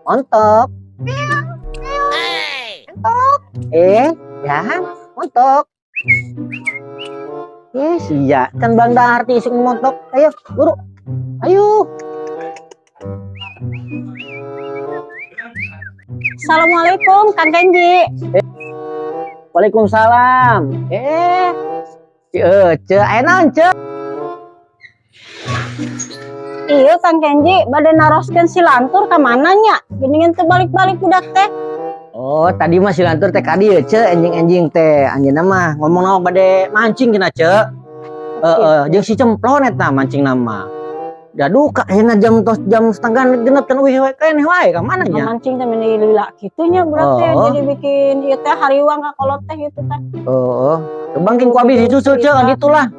Montok. Montok. Eh, ya, montok. Eh, sia. Can bang dahar ti isuk montok. Ayo, buru. Ayo. Assalamualaikum Kang Kenji. Waalaikumsalam. Eh, si Ece, aya naon, Ce? Iya Kang Kenji, bade naroskeun si Lantur ka mana nya? Geuningan teu balik-balik budak teh. Oh, tadi mah si Lantur teh ka dieu, Ce, enjing-enjing teh. Anjeunna mah ngomong naon bade mancing cenah, Ce. Heeh, jeung si Cemplon eta mancing nama. Da duka ayeuna jam tos jam setengah genep can uih we keneh wae ka mana nya? Mancing teh meni lila kitu nya budak teh Oh. jadi bikin ieu teh hariwang ka kolot teh gitu teh. Heeh. Kebang king ku abi disusul, Ce, ka ditu lah.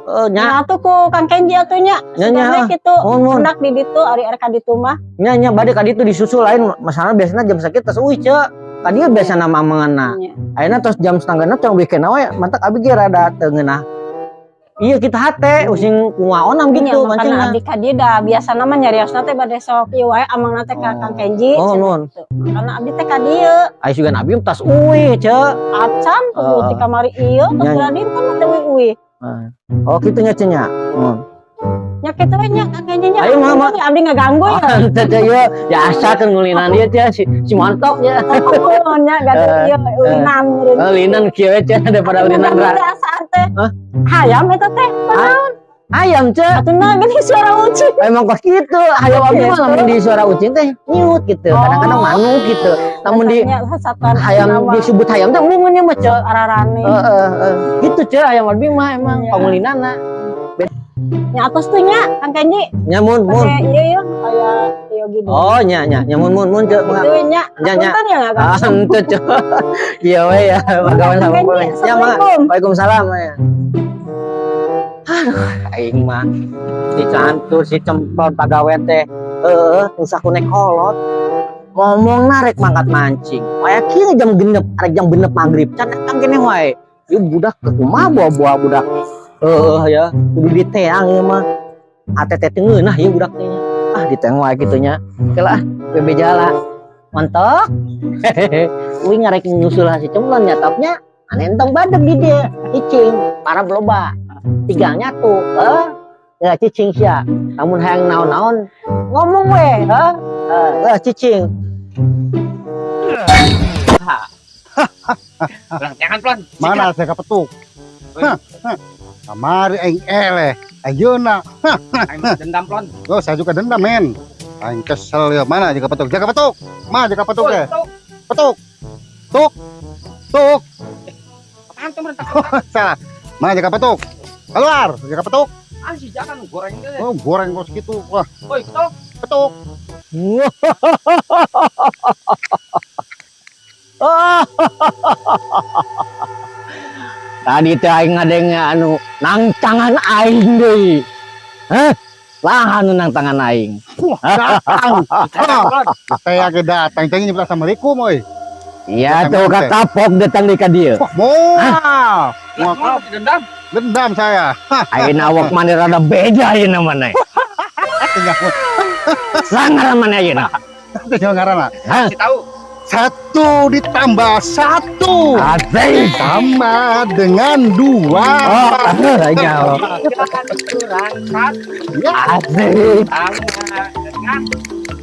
Heeh, nya. Nah atuh ku Kang Kenji atuh nya. Nya, nya. Sugana kitu. Mohon, mohon. Hendak di ditu ari ka ditu mah. Nya nya bade ka ditu disusul lain masalah biasana jam sakitu tos uih, Ce. Ka dieu biasana mamanganna. Nya. Ayeuna tos jam setengah genep can uih keneh wae, mantak abi ge rada teu ngeunah. Iya kita hate using kumaonam Nya, gitu makana mancingna. Abdi ka dieu da biasana mah nyariosna teh bade sok ieu wae amangna teh ka Kang Kenji. Oh, cenah nuhun. gitu. Makana abdi teh ka dieu. Ai sugan abi tas uih, Ce. Acan kudu Oh. ti kamari ieu tos Nya, nya. dinten mah teu uih-uih. Oh, kitu nya, Ce nya. Hmm. Nya kitu we nya Kang Kenji nya. Ayo, Mama. Abdi ngaganggu Oh, ya. teu teu ieu biasa kan ngulinan ieu, Ce, si montok nya. Oh, nya gaduh ieu ulinan meureun. Oh, linan kieu we, Ce, daripada ulinan ra. Asa teh. Hah? Hayam eta teh. Hayam, Ce. Atuh nah geuning suara ucing. Emang kok gitu, hayam abdi mah lamun di suara ucing teh nyut gitu. Kadang-kadang Oh. manuk gitu. Namun di satuan hayam disebut hayam teh embungeun nya mah, Ce. Ararane. Heeh, heeh. Gitu, Ce, hayam abdi mah emang Iya. pangulinana. Nya atos tuh nya Kang Kenji. Nya mun mun. Pake ieu ieu aya ieu gitu. Oh, nya nya nya mun mun mun, Ce. Gitu nya. Nya, nya. Punten ya Ah, ngaganggu. henteu, Ce. Iya we ya, pagawan sama Kang boleh. Kenji, Ya, mangga. Assalamualaikum. Waalaikumsalam ya. Aduh, aing mah si Cantur, si Cemplon pagawe teh heueuh teu ku nek kolot. Ngomong rek mangkat mancing. Waya kieu jam genep, arek jam genep magrib. Can datang keneh wae. Ieu budak teh kumaha buah-buah budak. Heueuh ya, kudu diteang ieu mah. ATT teh ngeunah ieu budak teh nya. Ah, diteang wae kitu nya. Oke lah, bebe jala. Montok. Uing ngarek nyusul si Cemplon nya tapnya aneh entong badeg di dia. Cicing, para loba. Tiga nyatu, eh ya cicing sia. Namun hayang naon-naon ngomong we, heh. Eh, cicing. Pelan, jangan pelan. Mana saya kepetuk? Hah, hah. Kamari aing eleh, ayeuna. Hah, Aing dendam pelan. oh, saya juga dendam, men. Aing kesel ya. Mana jaga petuk? Jaga petuk. Mana jaga petuk deh? Petuk. Tuk. Tuk. Apaan tuh merentak? Salah. Mana jaga petuk? Keluar, jaga petuk. Ah, si jangan goreng deh. Oh, goreng kok segitu. Wah, Woi, ketok. petuk. Tadi teh aing ngadenge anu nang tangan aing deui. Hah? Lah anu nang tangan aing. Wah, datang. Saya ke datang, jangan nyebut assalamualaikum, oi. Iya tuh kapok datang di ka dieu. Wah, moal. Moal Wah, dendam. dendam saya. Ayeuna awak maneh rada beda ayeuna maneh. Sangar maneh ayeuna. Tinggal ngaranna. Hah? Si tahu. 1 ditambah 1 Asik. sama dengan 2. Oh, aing Kurang 1 Ya, Asik. sama dengan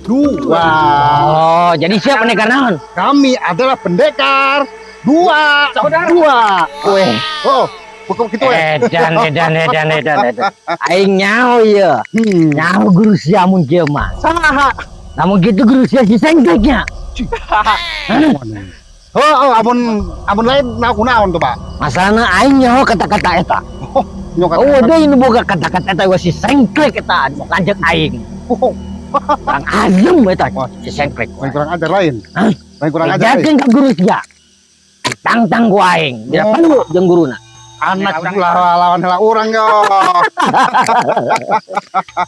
2. Oh, jadi siapa pendekar naon? Kami adalah pendekar 2. Saudara. 2. Weh, Oh, bukan begitu ya? edan edan edan edan edan. Aing nyaho ieu. Nyaho guru sia mun kieu mah. Saha. Namun gitu guru sia si sengkeknya. Oh, oh, amun amun lain naon naon tuh, Pak? Masalahna aing nyaho kata-kata eta. Nyaho Oh, deui nu boga kata-kata eta si sengklek eta lanjut aing. Oh, Kurang azem eta si sengklek. lain kurang ajar lain. Hah? Lain kurang ajar. Bejakeun ka guru sia. Tangtang ku aing. Dia Oh. perlu jeung guruna. Anak lawan heula urang yo.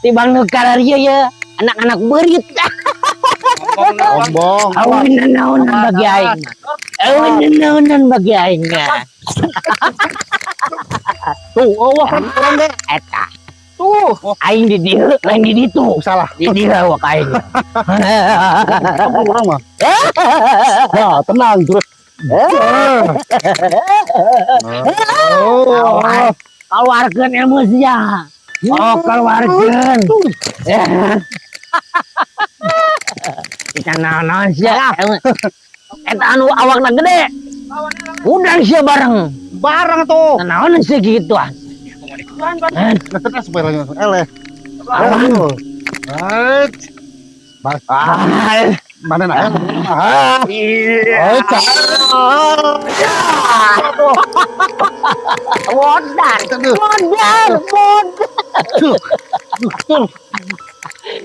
Tibang nu kararieu ye, anak-anak beurit. Sombong. Aweun naonan bagi aing. Aweun naonan bagi aing. Tuh, oh, wah, kan urang ge. Eta. Tuh. Aing di dieu, lain di ditu. Salah. Di dieu awak aing. Kamu orang mah. Nah, tenang terus. Oh. Keluarkeun ilmu sia. Oh, keluarkeun. Kita naon-naon sia. Eta anu awakna gede. Udang sia bareng. Bareng tuh. Naon sia gituan. Nah, terus supaya langsung eleh. Lawan. Right. Ah, mana nak? Ah. Iya. Modar, modar, modar.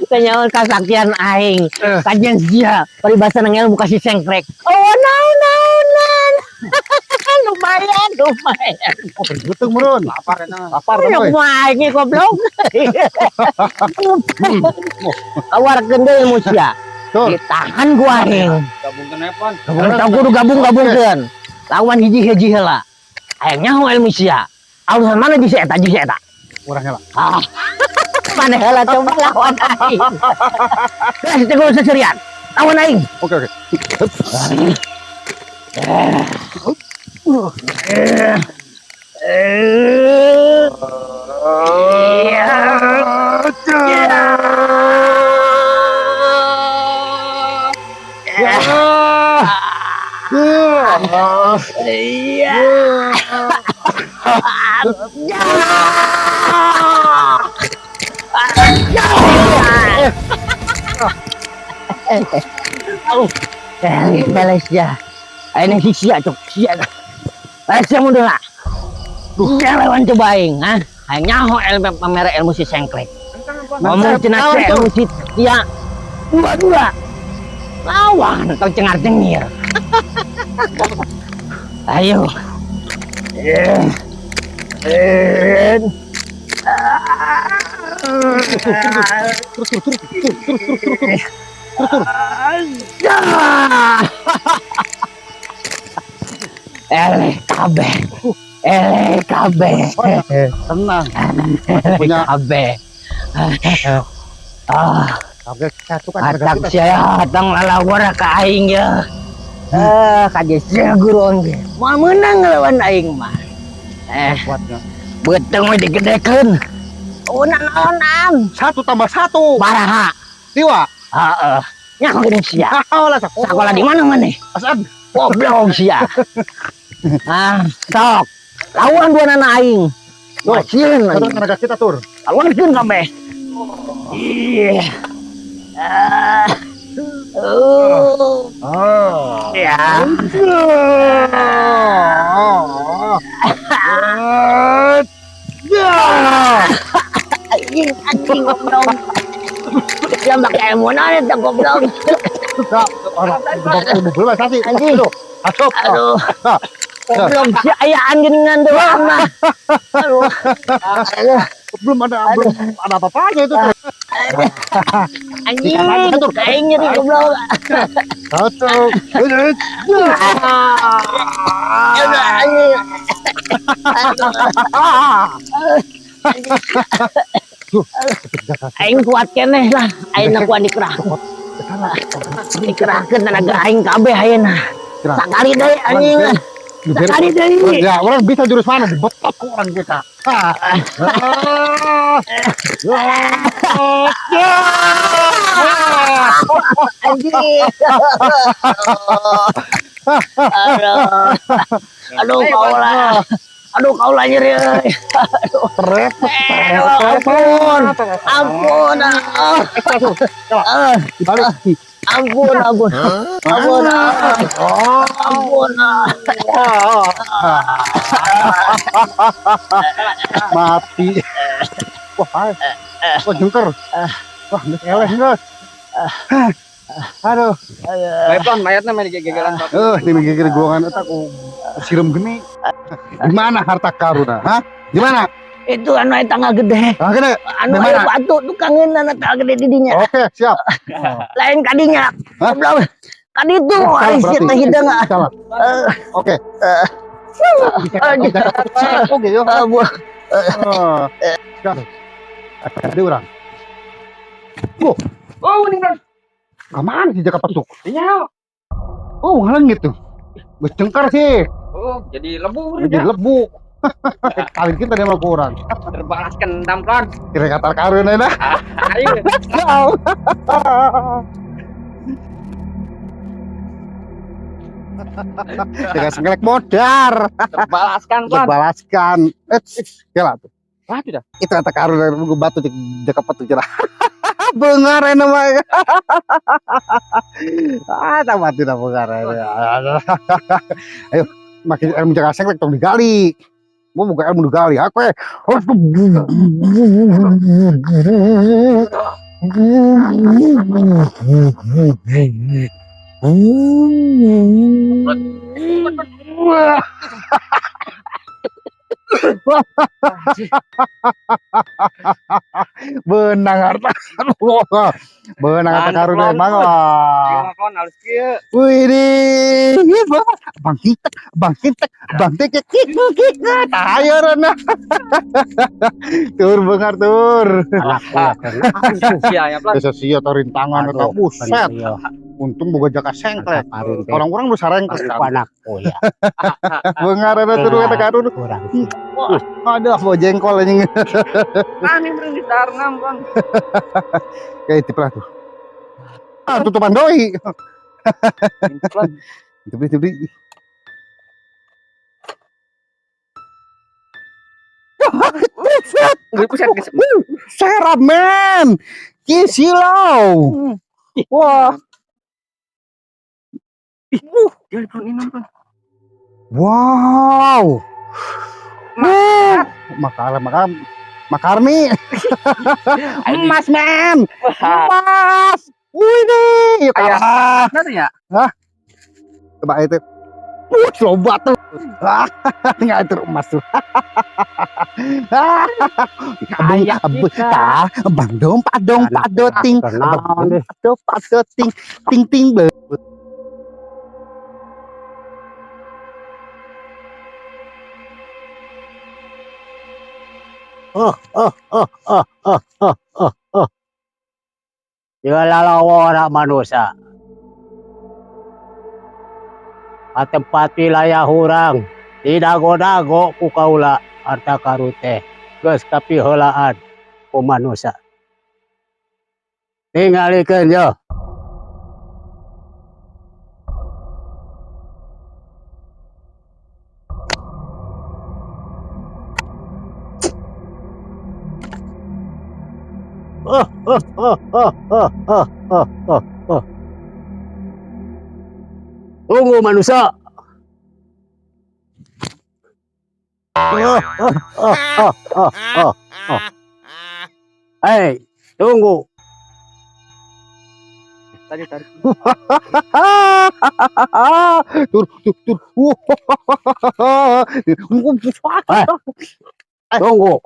Kanyawan kasaktian aing. Kajian sia paribasa nang ilmu kasih sengkrek. Oh, naon-naonan. Lumayan, lumayan. Oh, bergeteng meureun. Lapar eta. Lapar Ya euy. kumaha aing goblok. Keluarkeun deui ilmu sia. Ditahan gua aing. Gabungkeun we, Pon. Gabung kudu gabung-gabungkeun. Lawan hiji-hiji heula. Hayang nyaho ilmu sia. Alusan mana bisa eta jeung si eta? Urang heula. Ah. Mana heula coba lawan aing. Geus teu kudu seserian. Lawan aing. Oke, oke. Malaysia. Ini si sia cok sia. Sia mundur lah. Dia lawan coba aing, ha? Aing nyaho ilmu pamere ilmu si sengklek. Ngomong cenah ilmu si tia. Dua-dua. Lawan tong cengar-cengir. Ayo. Terus terus terus terus terus terus terus. Eleh kabeh. Eleh kabeh. Tenang. Punya kabeh. Ah, kabeh satu kan atak sia tong lalawara ka aing ya. Kaje sia guru ge. Moal meunang ngelawan aing mah. Kuatnya. Beuteung we digedekeun. Naon-naon. 1 tambah 1. Baraha. Tiwa. Heeh. Nyaho geuning sia. Sakola sakola. Sakola di mana maneh? Asan. Goblok sia. Ah, sok. Lawan dua nana aing. Masieun Atur tenaga kita tur. Lawankeun kabeh. Iya. Ah. Oh. Ah. Ya. Anjing, anjing goblok. Dia pakai ilmu naon eta goblok. Anjing. Aduh. Goblok si ayaan geuningan teh mah. Aduh. Belum ada apa-apanya itu. Anjing, aing nyeri goblok. Satu. Aing kuat keneh lah, aing kuat dikerah. Dikerahkeun tenaga aing kabeh ayeuna. Sakali deui anjing. Sakali deui. Ya, orang bisa jurus mana dibetot ku orang kita. Anjing. Aduh. Aduh kaula. Aduh kaula nyeri euy. Aduh. Ampun. Ampun. Ampun, ampun. Ampun. Ampun. Mati. Wah, wah jengker. Wah, geus eleh geus. Aduh. Bae Pon, mayatna mah digegeran. Ini geger golongan eta ku sireum geni. Gimana harta karuna? Hah? Gimana? Itu anu eta tangga gede. Tangga gede. Anu aya batu tukangeun tangga gede di dinya. Oke, siap. Lain kadinya. Goblok. Kaditu aing sia teh hideung. Salah. Oke. Oke, yo. Ada orang. Oh, Oh, ini Plon. kemana si Jaka Petuk? Iya. Oh, ngalengit tuh. Geus cengkar sih. Oh, jadi lebu Jadi udah. lebu. Kawin kita dia mau kurang. Terbalaskan dendam, Plon. Kira kata karun aja. Ayo. Dengan sengklek modar. Terbalaskan, Plon. Terbalaskan. Eh, ya tuh. Wah, sudah. Itu kata karun dari batu Jaka Petuk cerah. Bengar ini mah. Ah, tak mati dah bengar. Ayo, makin ilmu jaka sengklek tong digali. Mau buka ilmu digali, aku eh. Benang harta benang harta karun emang wah. Wih, bang kitek, bang kitek, bang kitek, kik, tayo rana. Tur bengar tur. Bisa sia rintangan atau buset. Untung boga jaka sengklek. Orang-orang udah sarengklek kan. Ya. Bengar ada tur kata karun. Wah, aduh bawa jengkol anjing. Nah, ini beri darnam, Bang. Kayak tip lah tuh. Ah, tutupan doi. Tip tip. Serap men. Kisilau. Wah. Wow. Makar makarni. Emas men. Emas. Wih, kalah. Ya? Hah? Coba itu. Coba tuh. Tinggal itu emas tuh. Bang dong, padong, padoting, pado, padoting, ting ting. Oh, oh, oh, oh, oh, oh, oh, oh. Dilalawara manusia. Tempat wilayah urang di dago-dago ku kaula harta karun teh geus kapiheulaan ku manusia. Tingalikeun yo. Oh, oh, oh, oh, oh, oh, oh, oh, oh. Tunggu manusia. Oh, oh, oh, oh, oh, oh, oh. Hei, tunggu. Tadi tarik. Tur, tur, tur. Tunggu. Aduh.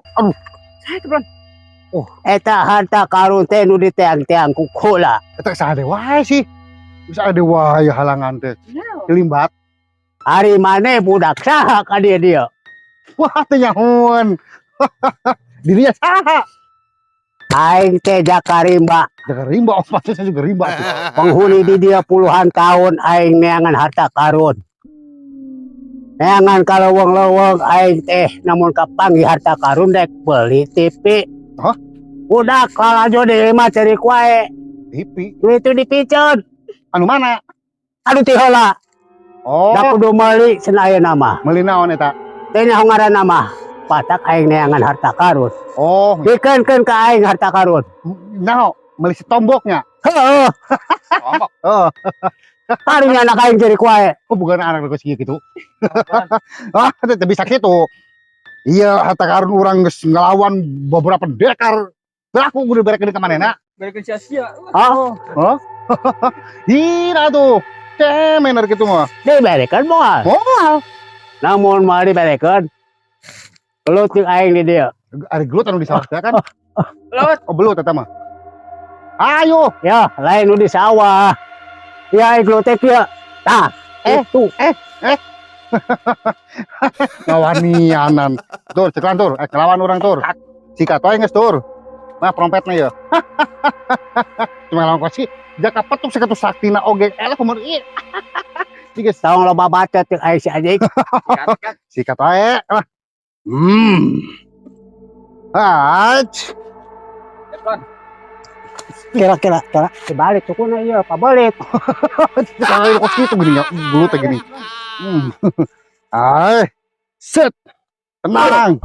Saya itu, Bro. Oh, eta harta karun teh nu diteang-teang ku kula. Eta saha wae sih. Bisa ada wae halangan teh. Limbat. Ari maneh budak saha ka dieu dieu? Wah, teh nyahoan. Dirinya saha? Aing teh Jaka Rimba. Jaka Rimba, oh pasti saya juga rimba tuh. Penghuni di dia puluhan tahun aing neangan harta karun. Neangan ka leuweung-leuweung aing teh namun kapanggih harta karun dek beli TV. Hah? Budak lalajo di imah ceurik wae. TV. Itu dipiceun. Anu mana? Anu ti heula. Oh. Da kudu meuli cenah ayeuna mah. Meuli naon eta? Teh nyaho ngaranna mah. Patak aing neangan harta karun. Oh. Bikeunkeun ka aing harta karun. Nyaho, meuli si tomboknya. Heeh. Tombok. Heeh. Paling anak aing ceurik wae. Oh, bukan anak geus kieu gitu. Ah, teu bisa kitu. Iya, harta karun urang geus ngelawan beberapa pendekar. Berlaku kudu berekeun ka manehna. Berekeun sia-sia. Oh. Hah? Hira tuh. Cemener kitu mah. Diberekeun moal. Moal. Namun moal diberekeun. Gelut jeung aing di dieu. Ari gelut anu di sawah teh kan? Belut. Oh, belut eta mah. Ayo. Ya, lain nu di sawah. Ya aing gelut teh kieu. Tah, itu. Ngawanianan. Tur, ceklan tur. Ngelawan urang tur. Sikat wae geus tur. Nah, trompetnya ya. Cuma lawan kosi, jaka petuk sakitu saktina oge. Elah kumur ieu. Geus Tong loba bacot jeung aing si anjing. Sikat. Sikat wae lah. Aj. Plon. Kira-kira kira dibalik sukuna ieu pabelit. Kalau kos gitu gini ya, gelut gini. Ay. Set. Tenang.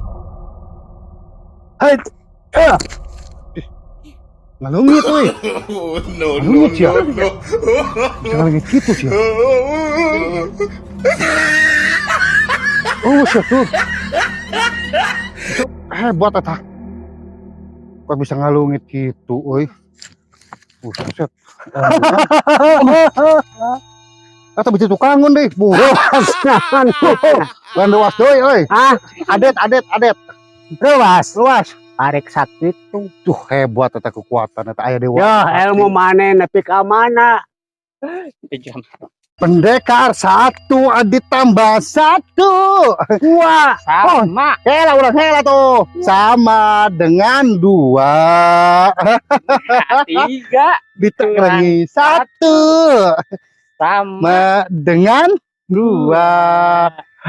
Hai. Eh. Ngalungit euy. Oh, no, no, Ngalungit ya. no, no. Bisa ngalungit gitu sih. Oh, siap tuh. Hebat eta. Kok bisa ngalungit gitu euy. Buset. Atau bisa tukangun deh, bu. Naon? Lain luas deui euy. Ah, Adet, adet, adet. Luas. Luas. Arek sakit tuh. Tuh hebat eta kekuatan eta aya dewa. Yo, ilmu maneh nepi ka mana? Jam. Pendekar satu ditambah satu. Dua. Sama. Hela urang hela tuh. Sama dengan dua. Tiga. Ditambah lagi satu. Sama. Dengan dua.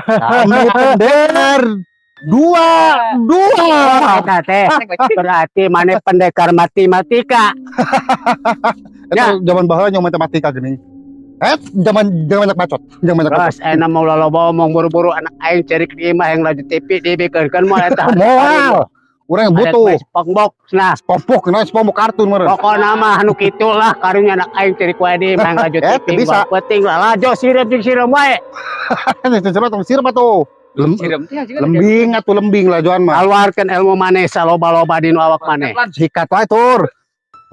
Kami pendekar dua dua. Eta teh berarti maneh pendekar matematika. Itu zaman baheula nyong matematika gini. Eh, jangan jangan banyak bacot, jangan banyak bacot. Terus enak mau loba omong, buru-buru anak aing cari di imah yang laju TV dibikeun moal eta. Moal. Urang yang butuh. SpongeBob nah. SpongeBob, kenapa SpongeBob kartun meureun. Pokokna mah anu kitu lah, karunya anak aing cari wae di imah yang laju Eh, TV. bisa. Penting lah laju sireum jeung sireum wae. Sireum atau sireum atuh. Sireum teh juga. Lembing atuh lembing lajuan mah. Keluarkeun ilmu maneh saloba-loba dinu awak maneh. Sikat wae tur.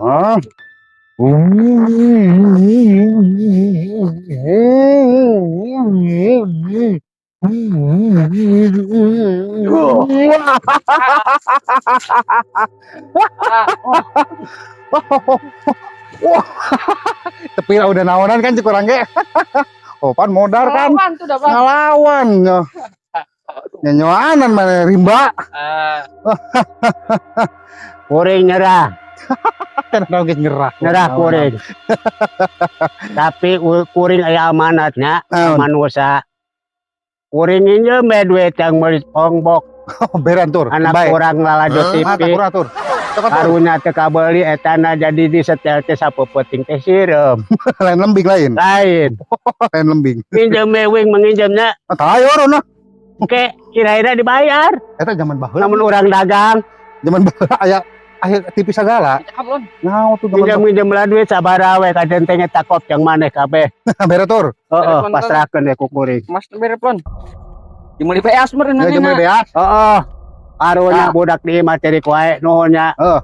Hah. Wah. Tapi lah udah naonan kan cik urang ge. Oh, pan modar kan. Ngelawan tuh dah, Bang. Ngelawan. Nyanyoanan mana rimba. Kuring nyerah. Kenapa geus nyerah? Nyerah kuring. Tapi kuring aya amanatnya Naon? manusia. Kuring injem we duit yang meuli SpongeBob. Oh, beran tur. Anak Baik. kurang lalajo Ah, TV. tak kurang tur. Cokot, tur. Karunya teu kabeuli etana jadi disetel teh sapeupeting teh sireum. Lain lembing lain. Lain. Lain lembing. Minjem we wing menginjemnya. Ah, tayor nah. Oke, kira-kira dibayar. Eta zaman baheula. Namun orang dagang, Zaman baheula aya aya TV sagala. Cakep, Lon. Ngau tuh zaman minjem-minjem lah duit sabaraha we kajen teh takop yang maneh kabeh. baheula. Bere tur. Heeh, pasrahkeun we ku kuring. Mas bere, Plon. Dimulai beas meureun Ya zaman beas. Heeh. Karunya Ah. budak di imah ceri wae nuhun nya. Oh,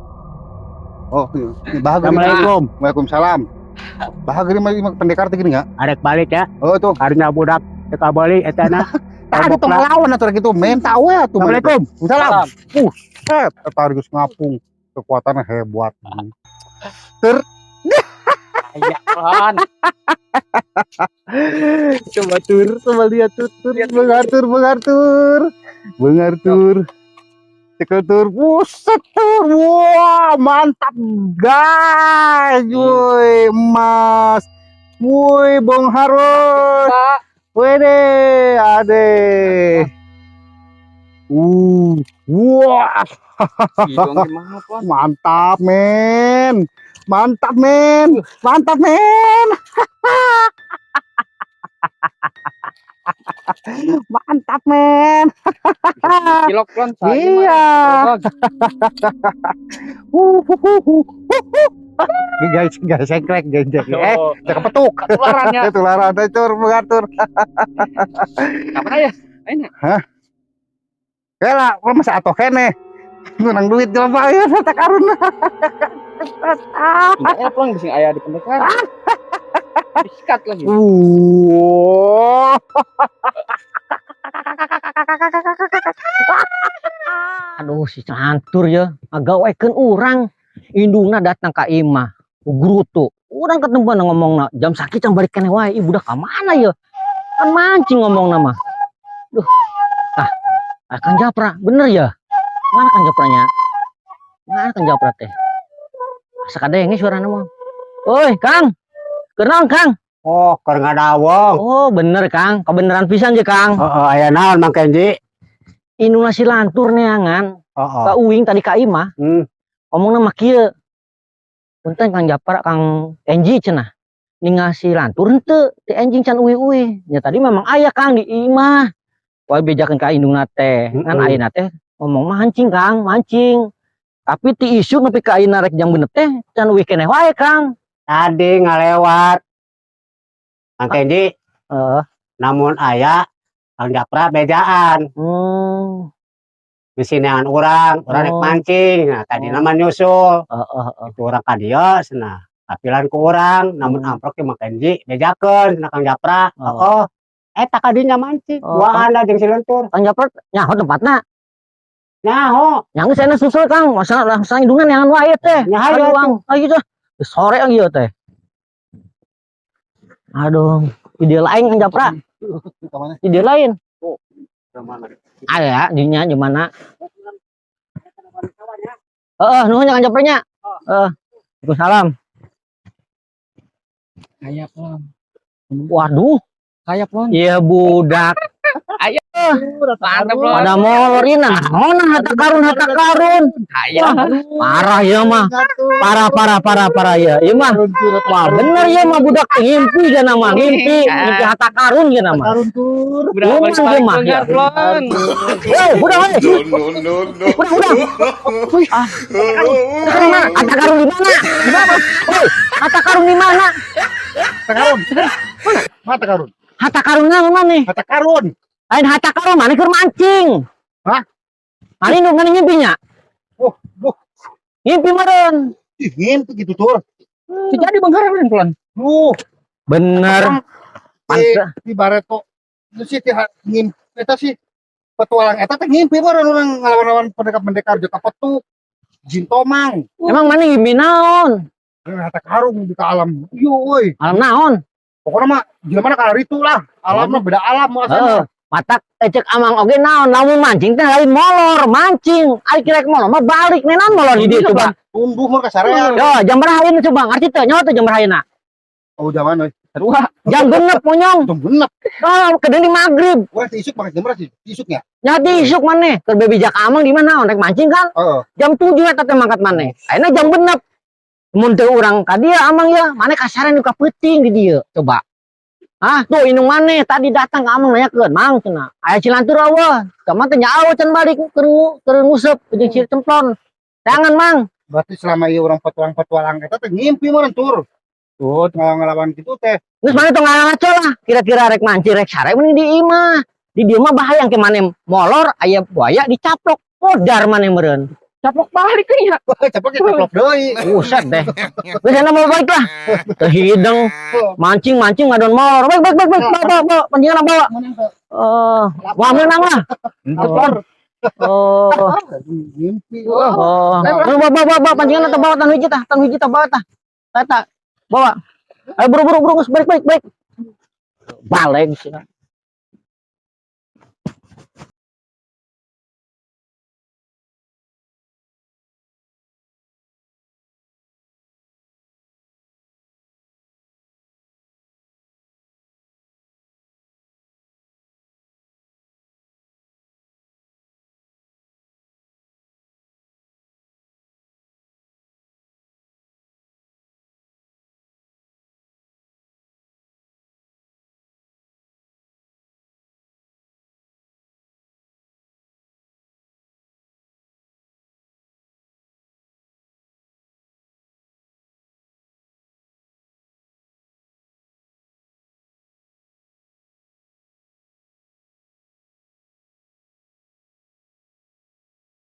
bahagia. Assalamualaikum. Waalaikumsalam. Bahagia mah imah pendekar teh gini enggak? Arek balik ya. Oh tuh. Karunya budak teu kabeuli eta na. Tadi tuh ngelawan atuh gitu, minta we atuh. Assalamualaikum. Waalaikumsalam. Buset, eta geus ngapung. Kekuatannya hebat. Ter Aya, Plon. Coba tur, coba lihat tur, tur, bengar tur, bengar tur, bengar tur. Cekel tur, buset tur, wah mantap guys, woi emas, woi bong harus, wede, ade, wah, Hidung gimana, Plon? Mantap men, mantap men, mantap men. Mantap men. Cilok, Plon. Iya. Guys, guys, sengklek guys. Eh, jangan kepetuk. Tularannya. Tularan, tur, mengatur. Kapan aja? Ayo. Hah? Kela, lo masa atoh kene. Menang duit jelema ya, tak karun. Enggak ya, Plon, bisa aya di pendekar. Disikat lagi. Wah. Aduh, si cantur ya, ngagawekeun urang. Indungna datang ka imah, grutu. Urang ketemu ngomongna, jam sakit can balik keneh wae, ibu udah ka mana ya? Kan mancing ngomongna mah. Duh. Ah, Kang Japra, bener ya? Mana Kang Japranya? Mana Kang Japra teh? Asa kadenge suarana mah. Oi, Kang. Kunaon, Kang? Oh, keur ngadawong. Oh, bener, Kang. Kebenaran pisan je, Kang. Heeh, aya naon, Mang Kenji? Indungna si Lantur neangan. Heeh. Ka uing tadi ka imah. Ngomongna mah kieu. Punten, Kang Japra, Kang Enji cenah. Ningal si Lantur henteu, ti enjing can uih-uih. Ya tadi memang aya, Kang, di imah. Wah, bejakeun ka indungna teh. Ngan ayeuna teh ngomong mancing, Kang, mancing. Tapi ti isuk nepi ka ayeuna rek jam 6 teh can uih keneh wae, Kang. Tadi ngalewat. Mang Kenji, namun aya Kang Japra bejaan. Bisi neangan urang, urang rek mancing. Nah, tadi nama nyusul. Heeh, heeh. Itu urang ka dieu cenah. Kapilan ku urang, namun amprok ke Mang Kenji bejakeun cenah Kang Japra. Oh. Heeh. Eta ka dinya mancing. Oh, Duaan da jeung si Lentur. Kang Japra nyaho tempatna? Nyaho. Yang geus susul, Kang, masa langsung indungan neangan wae teh. Nya hayu Ayo, atuh. Bang. Ayo teh. Sore ang ieu teh. Aduh, ide lain, Kang Japra. Kamana? Ide lain. Kemana? Aya dinya di mana? Heeh, nuhun ya, Kang Japra nya. Heeh. Waalaikumsalam. Kayak plon. Waduh, Kayak plon. iya budak. Ayo. Mantap plon. Pada molorina, naon harta karun, harta karun. Ayo. Wah, parah ya mah. Parah, parah, parah, parah ya. Iya mah. Wah, bener ya mah, budak ngimpi gana mah, ngimpi, ngimpi harta karun gana mah. Karun tur. Udah Umang balik dia mah, balik ya. plon. Hei, budak hei. No, no, no, no. Budak, budak. Ah, harta karun mana? Harta karun di mana? Di mana? Hei, harta karun di mana? Harta karun. Mana? Harta karun. Harta karun mana nih? Harta karun. Lain harta karun, mana keur mancing? Hah? Mana nu mana ngimpinya? Oh, buh. Ngimpi meureun. Ih, ngimpi gitu tur. Jadi beunghar plon. Bener. Di, di bareto itu sih ti ngimpi eta sih, petualang eta teh ngimpi meureun urang ngelawan-lawan pendekar-pendekar jeung petuk jin tomang. Emang mana ngimpi naon? Harta karung di alam. Iya euy. Alam naon? Pokoknya mah jelema mana kana itu lah. Alam mah beda alam Heeh. rasana. Matak cek amang oge naon, lamun mancing teh lain molor, mancing. Ari kira molor mah balik nenan molor di dieu coba. Tunduh mah kasarean. Yo, jam berapa ayeuna coba? Ngerti teu? Nyawa teu jam berapa ayeuna? Oh, zaman euy. Sarua. Jam 6, monyong. Jam 6. Oh, kedeung di maghrib. Wah, si isuk pakai jam berapa sih? Isuknya. Nyati isuk maneh. Keur bebijak amang di mana? Rek mancing kan? Heeh. Jam 7 eta teh mangkat maneh. Ayeuna jam 6. Mun teu urang ka dieu amang ya, maneh kasarean duka peuting di dieu. Coba. Ah, tuh indung maneh tadi datang ke amang nanyakeun, "Mang cenah, aya si Lantur euweuh?" Kumaha teh nyawa can balik keur nguseup jeung si Cemplon. Jangan, Mang. Berarti selama ieu urang petualang-petualang eta teh ngimpi meureun tur. Tuh, ngelawan-ngelawan gitu teh. Geus maneh tong ngaco lah. Kira-kira rek mancing rek sare mending di imah. Di dieu mah bahaya ke maneh molor aya buaya dicaplok. Modar maneh meureun. Caplok balik kan ya. Wah, caplok ya caplok deui. Buset deh. Geus enak mau balik lah. Teu hideng mancing-mancing ngadon molor. Baik, baik, baik, baik, bawa, bawa, bawa. Pancingan bawa. Oh, wah menang lah. Tur. Oh, Ngimpi. oh. Bawa, bawa, bawa, bawa pancingan atau bawa tan hiji tah, tan hiji tah bawa tah. Tah, tah. Bawa. Ayo buru buru buru geus balik balik balik. Balik sih.